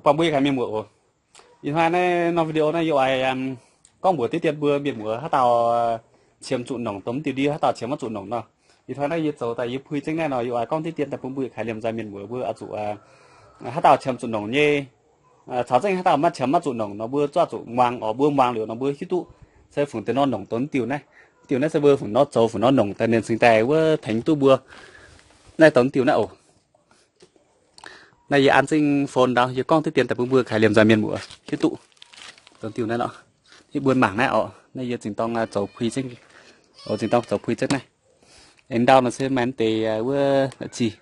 Buangh mbuo yietc kaaix mienh muoz oc. Ih hnoi naaiv norm video naaiv yie oix gorngv mbuox diqv dien mbuo mienh muoz haaix dauh qiemx zuqc nongc dongh mv diuh ndie, haaix dauh qiemx maiv zuqc nongc nor. Ih hnoi naaiv yie zoux daaih yie pui zengv naaiv nor, yie oix gorngv diqv dien daaih bun mbuo yietc kaaix liemh nzoih mienh muoz mbuo oix zuqc haaix dauh qiemx zuqc nongc nyei, caux zengv haaix dauh maiv qiemx maiv zuqc nongc nor mbuo zuqc muangx oc. Mbuo muangx liuz nor mbuo hiuv duqv se fungc deix nor nongc dongh mv diuh naaiv. Mv diuh naaiv se mbuo fungc nor zoux, fungc nor nongc daaih ninh cingx daaih wuov tengx duqv mbuo naaiv dongh mv diuh naaiv oc. Naaiv yie an zengv phone ndau, yie gorngv diqv dien daaih bun mbuo kaaix liemh nzoih mienh muoz hiuv duqv dongh mv diuh naaiv lorqc. Hitv mbuo mangc naaiv oc, naaiv yie zingh dorng zoux pui zengv, oc, zingh dorng zoux pui zengv naaiv. Aengx ndau nor se maaih deix wuov zic,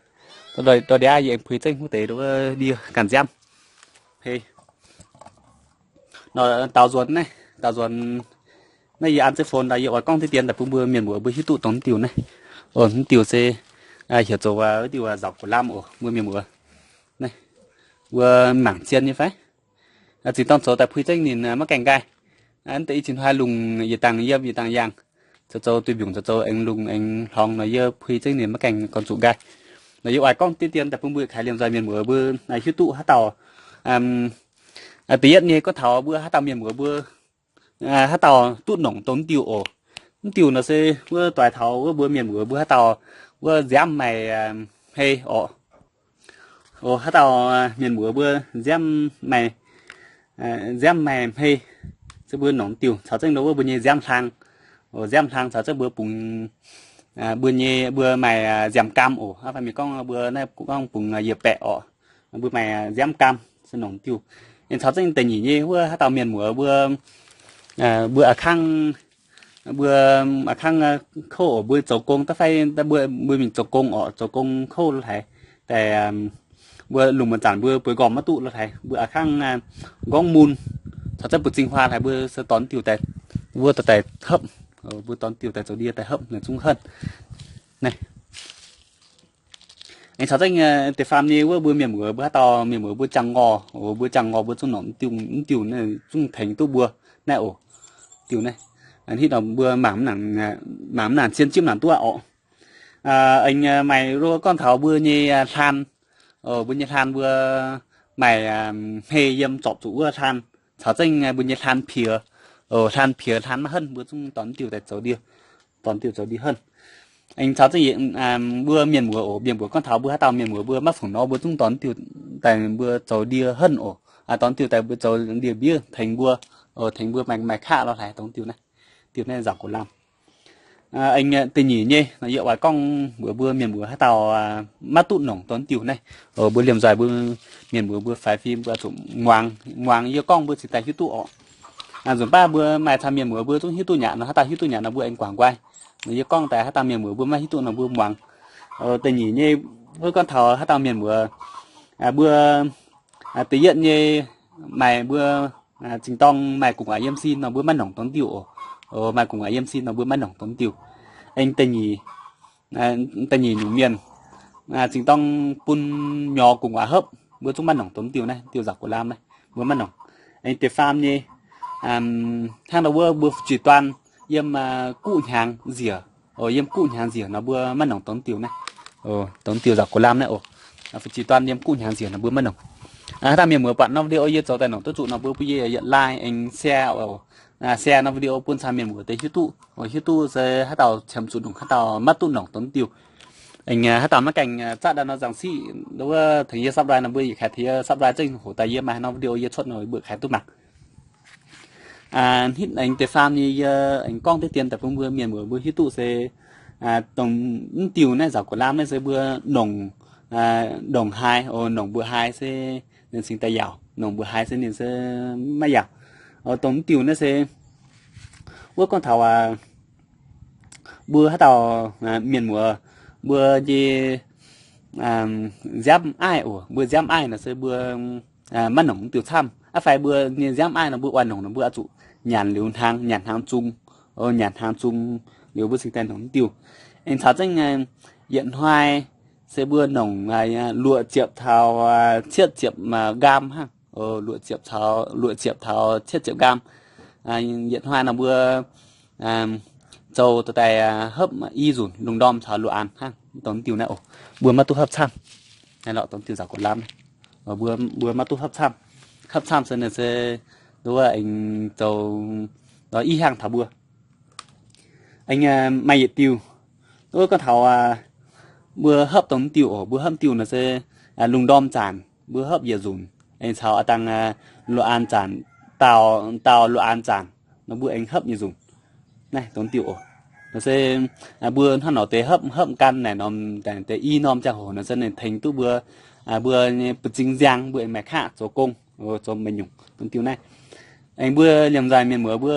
ndor ndiav yie aengx pui zengv wuov deix wuov ndie ganh nziaamv. Hei, nor daaux nzuonx naaiv, daaux nzuonx naaiv yie an zengv phone ndau, yie oix gorngv diqv dien daaih bun mbuo mienh muoz mbuo hiuv duqv dongh mv diuh naaiv. Oc, mv diuh se heuc zoux wuov diuh nzaaux gux lamh oc, mbuo mienh muoz. Naaiv mbuo mangc zien nyei fai? Zingh dorng zoux daaih pui zengv ninh maiv gaengh nqaai. Mv deix i cin hnoi lungh yietc dangh yiem yietc dangh yangh, zoux zoux duih mbiungc zoux zoux aengx lungh aengx hlorngx nor yie pui zengv ninh maiv gaengh gorngv zuqc nqaai. Nor yie oix gorngv diqv dien daaih bun mbuo kaaix liemh nzoih mienh muoz mbuo hiuv duqv haaix dauh, da'yietv nyei gorngv taux mbuo haaix dauh mienh muoz mbuo haaix dauh duqv nongc dongh mv diuh oc. Mv diuh nor se wuov doix taux wuov mbuo mienh muoz mbuo haaix dauh wuov nziaamv maaih hmei oc. Oc, haaix dauh mienh muoz mbuo nziaamv maaih, nziaamv maaih hmei, se mbuo nongc diuh caux zengv wuov mbuo nyei nziaamv hlang. Oc, nziaamv hlang caux zengv mbuo bungx, mbuo nyei mbuo maaih nziaamv gaam oc. Aa, fai mienh gorngv mbuo naaiv gorngv bungx yietc baeqc oc. Mbuo maaih nziaamv gaam se nongc diuh. Aengx caux zengv da'nyeic nyei wuov haaix dauh mienh muoz mbuo, mbuo a'c kangv, mbuo a'c kangv kouv oc, mbuo zoux gong da'fai, mbuo mingh zoux gong oc, zoux gong kouv lo haiz, daaih mbuo lungh muonz zanc mbuo bueix nqorngv maiv duqv lo haiz, mbuo a'c kangv nqorngv mun, caux zengv buoz-zingh huaa haiz mbuo se dorh diuh daaih, wuov daaih hopv, mbuo dorh diuh daaih zoux ndie daaih hopv naaic zungv henv. Naaiv aengx caux zengv deix faam nyei wuov mbuo mienh muoz mbuo haaix dauh mienh muoz mbuo jangx ngorh, mbuo jangx ngorh mbuo zungv nongc diuh, mv diuh naaiv zungv tengx duqv mbuo naaiv oc. Diuh naaiv, hitv nor mbuo mangc mv nangc zien jipv nangc duqv oc. Aengx maaih lo gorngv taux mbuo nyei hlaan, mbuo nyei hlaan mbuo maaih hmei yiem zorpc zuqc wuov hlaan, caux zengv mbuo nyei hlaan piex, hlaan piex hlaan maiv henv mbuo zungv dorh diuh daaih zoux ndie, dorh diuh zoux ndie henv. Aengx caux zengv mbuo mienh muoz oc, mienh muoz gorngv taux mbuo haaix dauh mienh muoz mbuo maiv fungc nor mbuo zungv dorh diuh daaih mbuo zoux ndie henv oc. Dorh diuh daaih mbuo zoux ndie mbiev tengx mbuo, tengx mbuo maaih, maaih kaqv lo haic dongh diuh naaiv, diuh naaiv nzaaux gux lamh. Aengx da'nyeic nyei nor yie oix gorngv mbuox mbuo mienh muoz haaix dauh maiv duqv nongc dongh diuh naaiv, mbuo liemh nzoih mbuo mienh muoz mbuo faix fim mbuo zuqc muangx, muangx yie gorngv mbuo cingx daaih hiuv duqv oc. Nzunc baav mbuo maaih camv mienh muoz mbuo zungv hiuv duqv nyanc nor, haaix dauh hiuv duqv nyanc nor mbuo aengx guangc nqoi. Nor yie gorngv daaih haaix dauh mienh muoz mbuo maiv hiuv duqv nor mbuo muangx. Da'nyeic nyei, mbuo gorngv taux haaix dauh mienh muoz, mbuo da'yietv nyei maaih mbuo zingh dorng maaih gu'nguaaz yiem sin nor mbuo maiv nongc dongh diuh oc. Maaih gu'nguaaz yiem sin nor mbuo maiv nongc dongh diuh. Aengx da'nyeic, da'nyeic nyungc mienh zingh dorng bun mbiorx gu'nguaaz hopv, mbuo zungv maiv nongc dongh diuh naaiv, diuh nzaaux gux lamh naaiv mbuo maiv nongc. Aengx da'faam nyei, hnangv nor wuov mbuo fu'jueiv-duan yiem guv hnyangx nziec, yiem guv hnyangx nziec nor mbuo maiv nongc dongh diuh naaiv, dongh diuh nzaaux gux lamh naaiv oc. Fu'jueiv-duan yiem guv hnyangx nziec nor mbuo maiv nongc. Haaix dauh mienh muoz buatc norm video yie zoux daaih nongc duqv zuqc nor mbuo bun yie yietc like aengx share oc. Share norm video bun camv mienh muoz deix hiuv duqv, hiuv duqv se haaix dauh qiemx zuqc nongc, haaix dauh maiv duqv nongc dongh diuh. Aengx haaix dauh maiv gaengh zatv daaih nor zaangc siqv wuov tengx yie subscribe nor mbuo yietc kaaix tengx yie subscribe zengv hoc daaih yie maaih norm video yie cuotv nor mbuo kaaix duqv mangc. Hitv aengx da'faam nyei yie aengx gorngv deix dien daaih bun mbuo mienh muoz mbuo hiuv duqv se dongh mv diuh naaiv nzaaux gux lamh naaiv se mbuo nongc, nongc haaix, nongc mbuoqc haaix se ninh cingx daaih yaauc, nongc mbuoqc haaix se ninh se maiv yaauc. Dongh mv diuh naaiv se wuov gorngv taux mbuo haaix dauh mienh muoz mbuo nyei nziaamv aiv oc, mbuo nziaamv aiv nor se mbuo maiv nongc mv diuh camv. Aa fai mbuo nyei nziaamv aiv nor mbuo oix nongc nor mbuo oix zuqc nyanc liuz hnaangx, nyanc hnaangx zung, nyanc hnaangx zung liuz mbuo cingx daaih nongc mv diuh. Aengx caux zengv yietc hnoi se mbuo nongc luoqc ziepc taux cietv ziepc nqaam hnangv, luoqc ziepc taux, luoqc ziepc taux cietv ziepc nqaam. Yietc hnoi nor mbuo zoux daaih hopv i nzunc lungh ndorm caux luoqc an hnangv dongh mv diuh naaiv oc. Mbuo maiv duqv hopv camv. Naaiv lorqc dongh diuh nzaaux gux lamh naaiv, mbuo maiv duqv hopv camv. hopv camv se ninh se nduov aengx zoux i hiaangx taux mbuo. Aengx maaih yietc diuh, nduov gorngv taux mbuo hopv dongh diuh oc, mbuo hopv diuh nor se lungh ndorm zanc mbuo hopv yietc nzunc, aengx caux a'dangh luoqc an zanc, daauh, daauh luoqc an zanc nor mbuo aengx hopv yietc nzunc. Naaiv dongh diuh oc. Nor se mbuo hnangv nor deix hopv, hopv gan naaic norm, deix i norm ziangh hoc nor se ninh tengx duqv mbuo, mbuo nyei buoz-zing nziang mbuo aengx maaih qaqv zoux gong, zoux mengh nyungc dongh diuh naaiv. Aengx mbuo liemh nzaih mienh muoz mbuo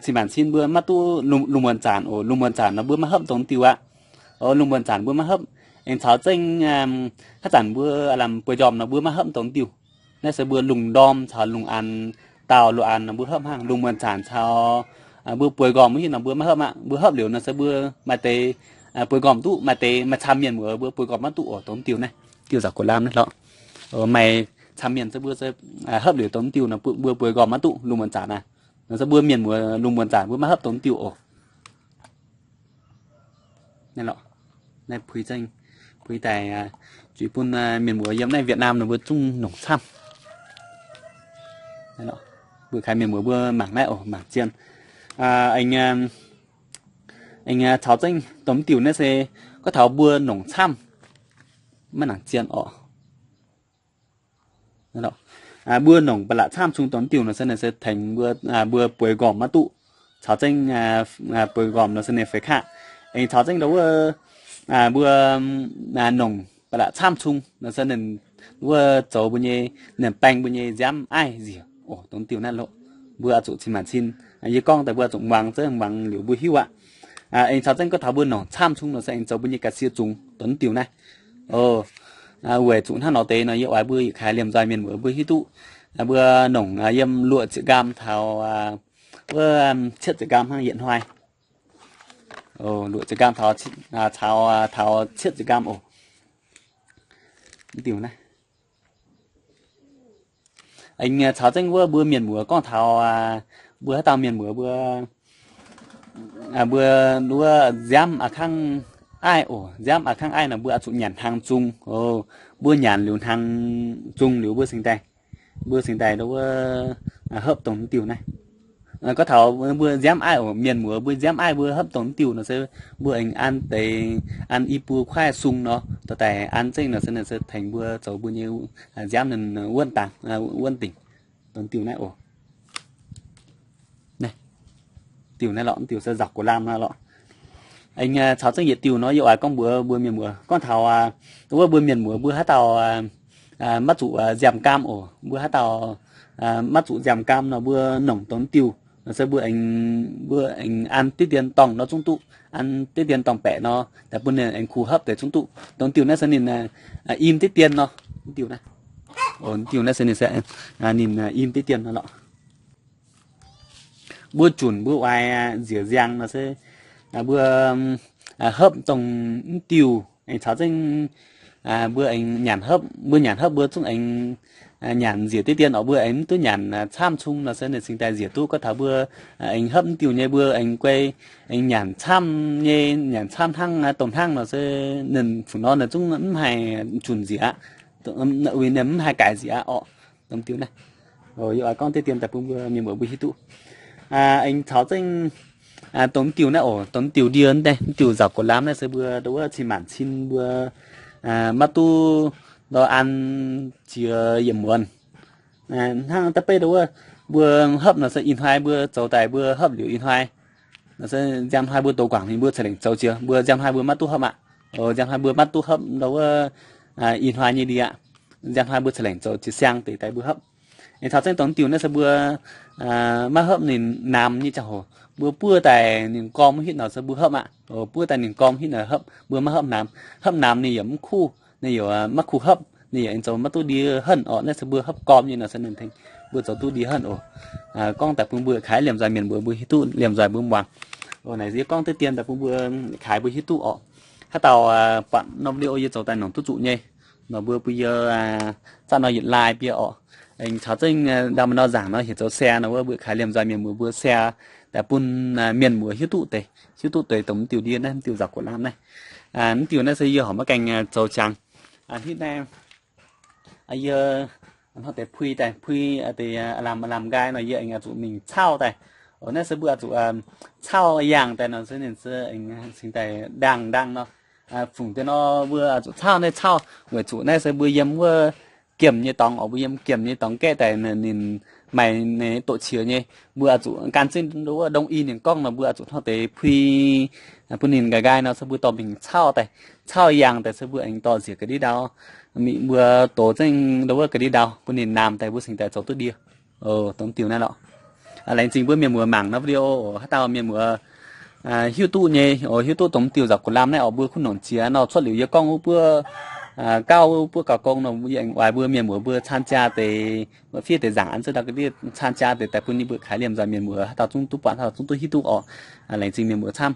cin-maanc cin mbuo maiv duqv lungh muonz zanc oc. Lungh muonz zanc nor mbuo maiv hopv dongh diuh aqv. Lungh muonz zanc mbuo maiv hopv. Aengx caux zengv haaix zanc mbuo lamh bueix njormh nor mbuo maiv hopv dongh diuh. Naaiv se mbuo lungh ndorm caux lungh an, daauh luoqc an nor mbuo hopv hnangv. Lungh muonz zanc caux mbuo bueix nqormh wuov hitv nor mbuo maiv hopv aqv. Mbuo hopv liuz nor se mbuo maaih deix bueix nqormh duqv, maaih deix maaih camv mienh muoz mbuo bueix nqormh maiv duqv oc. Dongh diuh naaiv, diuh nzauc gox lamh naaiv lorqc. Maaih camv mienh se mbuo se hopv liuz dongh diuh nor mbuo bueix nqormh maiv duqv lungh muonz zanc aqv. Nor se mbuo mienh muoz lungh muonz zanc mbuo maiv hopv dongh diuh oc. Naaiv lorqc, naaiv puix zengv, puix daaih zuiz bun mienh muoz yiem naaiv Việt Nam nor mbuo zungv nongc camv. Mbuo kaaix mienh muoz mbuo mangc naaiv oc, mangc zien. Aengx caux zengv dongh diuh naaiv se gorngv taux mbuo nongc camv maiv nangc zien oc. Mbuo nongc ba'laqc camv cung dongh diuh nor se ninh se tengx mbuo, mbuo bueix nqormh maiv duqv. Caux zengv bueix nqormh nor se ninh feix qaqv. Aengx caux zengv ndau wuov mbuo nongc ba'laqc camv cung nor se ninh wuov zoux mbuo nyei, ninh baeng mbuo nyei nziaamv aiv nziec oc. Dongh diuh naaiv loh, mbuo oix zuqc cin-maanc cin. Yie gorngv daaih mbuo oix zuqc muangx zengv, muangx liuz mbuo hiuv aqv. Aengx caux zengv gorngv taux mbuo nongc camv cung nor se aengx zoux mbuo nyei ga'sie zungx dongh diuh naaiv. Weic zuqc hnangv nor deix nor yie oix mbuo yietc kaaix liemh nzoih mienh muoz mbuo hiuv duqv, mbuo nongc yiem luoqc ziepc nqaam taux wuov cietv ziepc nqaam hnangv yietc hnoi. Luoqc ziepc nqaam taux, taux cietv ziepc nqaam oc. Diuh naaiv aengx caux zengv wuov mbuo mienh muoz gorngv taux mbuo haaix dauh mienh muoz mbuo, mbuo wuov nziaamv a'kangv aiv oc. Nziaamv a'kangv aiv nor mbuo oix zuqc nyanc hnaangx zung. Mbuo nyanc liuz hnaangx zung liuz mbuo cingx daaih, mbuo cingx daaih wuov hopv dongh diuh naaiv. Gorngv taux mbuo nziaamv aiv oc, mienh muoz mbuo nziaamv aiv mbuo hopv dongh diuh nor se mbuo aengx an deix, an i buo kuaaiv sung nor dorh daaih an zengv nor se ninh se tengx mbuo zoux mbuo nyei nziaamv ninh wuonv dangx, wuonv dingc. Dongh diuh naaiv oc. Diuh naaiv lorqc, diuh se nzauc gox lamh naaiv lorqc. Aengx caux zengv yietc diuh nor yie oix gorngv mbuox mbuo mienh muoz gorngv taux wuov mbuo mienh muoz mbuo haaix dauh maiv zuqc nziaamv gaam oc, mbuo haaix dauh maiv zuqc nziaamv gaam nor mbuo nongc dongh diuh nor se mbuo aengx, mbuo aengx an diqv dien dorngh nor zungv duqv, an diqv dien dorngh baeqc nor daaih bun ninh aengx kuh hopv deix zungv duqv. Dongh diuh naaiv se ninh im diqv dien nor, diuh naaiv, diuh naaiv se ninh, ninh im diqv dien nor lorqc. Mbuo junc mbuo oix nziec nziang nor se mbuo hopv dongh mv diuh aengx caux zengv mbuo aengx nyanc hopv, mbuo nyanc hopv mbuo zungv aengx nyanc nziec diqv dien oc. Mbuo aengx mv duqv nyanc camv cung nor se ninh cingx daaih nziec duqv. Gorngv taux mbuo aengx hopv mv diuh nyei mbuo aengx guei aengx nyanc camv nyei, nyanc camv hnangv domh hnangv nor se ninh fuc nor ninh zungv mv haih junc nziec aqv, ninh mv haih gaix nziec aqv orqc. Dongh diuh naaiv, yie oix gorngv diqv dien daaih bun mbuo mienh muoz mbuo hiuv duqv. Aengx caux zengv dongh diuh naaiv oc, dongh diuh ndie naaiv, diuh nzauc gox lamh naaiv se mbuo ndau wuov cin-maanc cin mbuo maiv duqv ndau an jiex yietc muonz. Hnangv da'beiv ndau wuov mbuo hopv nor se ih hnoi mbuo zoux daaih mbuo hopv liuz ih hnoi nor se nziang hnoi mbuo douz guangc mingh mbuo ceix lengc zoux jiex, mbuo nziang hnoi mbuo maiv duqv hopv aqv. Nziang hnoi mbuo maiv duqv hopv ndau wuov ih hnoi nyei ndie aqv. Nziang hnoi mbuo ceix lengc zoux jiex siang deix daaih mbuo hopv. Aengx caux zengv dongh diuh naaiv se mbuo maiv hopv ninh namx nyei ziangh hoc mbuo buov daaih ninh gorm hitv nor se mbuo hopv aqv. Buov daaih ninh gorm hitv nor hopv, mbuo maiv hopv namx. Hopv namx ninh yaac mv kuh, ninh yaac maiv kuh hopv, ninh yaac aengx zoux maiv duqv ndie henv orqc. Naaiv se mbuo hopv gorm nyei nor se ninh tengx mbuo zoux duqv ndie henv oc. Gorngv daaih bun mbuo kaaix liemh nzoih mienh mbuo, mbuo hiuv duqv liemh nzoih mbuo muangx. Naaic yie gorngv diqv dien daaih bun mbuo kaaix mbuo hiuv duqv orqc. Haaix dauh buatc norm video yie zoux daaih nongc duqv zuqc nyei nor mbuo bun yie zaqv nor yietc like biei orqc. Aengx caux zengv ndau maaih nor nzaangc nor heuc zoux share nor wuov mbuo kaaix liemh nzoih mienh mbuo, mbuo share daaih bun mienh muoz hiuv duqv deix, hiuv duqv deix dongh mv diuh ndie naaiv, mv diuh nzauc gox lamh naaiv. Mv diuh naaiv se yie horpc maiv gaengh zoux qangx. Hitv naaiv yie hnangv deix pui daaih, pui deix lamh lamh nqaai nor yie aengx oix zuqc mingh cauv daaih. Naaiv se mbuo oix zuqc cauv yangh daaih nor se ninh se cingx daaih ndaangh ndaangh nor, fungc deix nor mbuo oix zuqc cauv naaiv cauv, weic zuqc naaiv se mbuo yiem wuov giemh nyei dorngx oc, mbuo yiem giemh nyei dorngx gaeqv daaih ninh maaih doqc qiex nyei. Mbuo oix zuqc gan zingv wuov dongh i ninh gorngv nor mbuo oix zuqc hnangv deix pui bun ninh nqaai nqaai nor se mbuo dorh mingh cauv daaih, cauv yangh daaih se mbuo aengx dorh nziex ga'ndiev ndau, mbuo dox zengv ndau wuov ga'ndiev ndau bun ninh naamh daaih mbuo cingx daaih zoux duqv ndie. Dongh diuh naaiv lorqc. Laengz zingh mbuo mienh muoz mangc naaiv video oc. Haaix dauh mienh muoz hiuv duqv nyei oc, hiuv duqv dongh diuh nzauc gux lamh naaiv oc, mbuo kuv nongc jiex nor cuotv liuz yie gorngv wuov buov gauh wuov buov gauh gong nor yie aengx oix mbuo mienh muoz mbuo caan jaa deix, fiev deix nzaangc an zunv ndau ga'ndiev caan jaa deix daaih bun ninh mbuo kaaix liemh nzoih mienh muoz haaix dauh zungv duqv buatc, haaix dauh zungv duqv hiuv duqv oc. Laengz zingh mienh muoz camv.